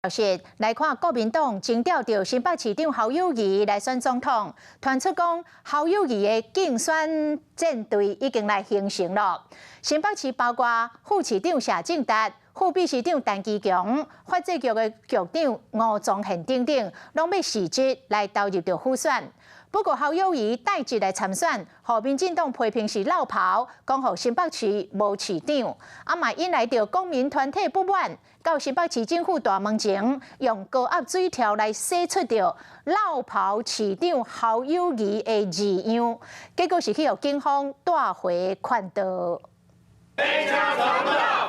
是來看國民黨徵調著新北市長侯友宜來選總統，傳出講侯友宜的競選戰隊已經來形成了。新北市包括副市長謝正達、副秘書長陳其強、發展局的局長吳宗憲等等，攏欲辭職來投入著輔選。不過侯友宜帶職來參選，予民進黨批評是落跑，講予新北市無市長，啊嘛引來著公民團體不滿，到新北市政府大門前用高壓水柱來洗出著落跑市長侯友宜的字樣，結果是去予警方帶回勸導。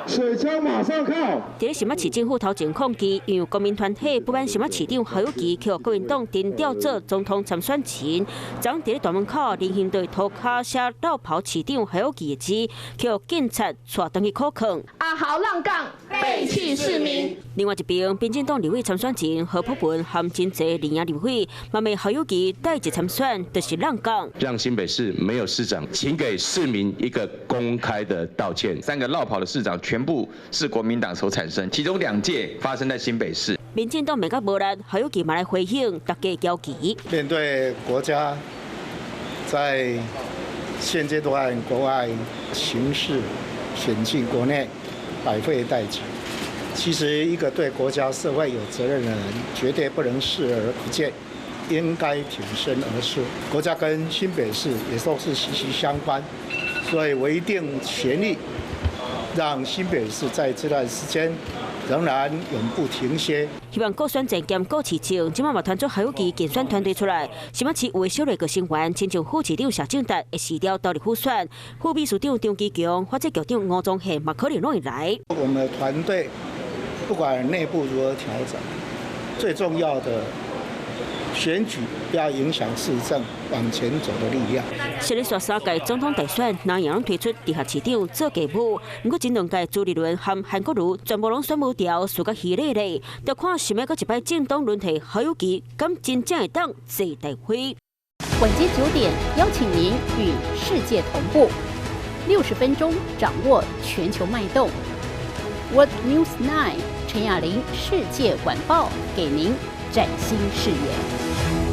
水槍馬上靠！佇咧新北市政府頭前抗議，因為公民團體不滿新北市長侯友宜予國民黨徵調做總統參選人，昨佇咧大門口人行道塗跤寫落跑市長侯友宜的字，予警察帶轉去苦勸。阿豪浪槓，背棄市民。另外一邊，民進黨立委參選人何博文和真濟林營立委，嘛罵侯友宜帶職參選，就是浪槓。讓新北市沒有市長，請給市民一個公開的道歉。三個落跑的市長全部是國民黨所產生，其中兩屆發生在新北市。民進黨罵甲無力，侯友宜嘛來回應，大家焦急。面對國家在現階段國外形勢險境，國內百廢待舉。其實一個對國家社會有責任的人，絕對不能視而不見，應該挺身而出。國家跟新北市也都是息息相關，所以我一定全力讓新北市在這段時間仍然永不停歇。希望顧選戰兼顧市政，這擺嘛傳出侯友宜競選團隊出來，新北市有的小內閣成員，親像副市長謝正達會辭掉投入輔選，副秘書長張其強、發展局長吳宗憲嘛可能攏會來。我們的團隊不管內部如何調整，最重要的選舉不要影響市政往前走的力量。是咧紲三屆總統大選，哪樣推出直轄市長做繼母？毋過前兩屆朱立倫和韓國瑜全部攏選無著，輸甲稀咧咧。就看是欲閣一擺政黨輪替，侯友宜敢真正會當坐大飛。晚間9點，邀請您與世界同步，60分鐘掌握全球脈動。World News 9 陳雅玲世界晚報，給您嶄新視野。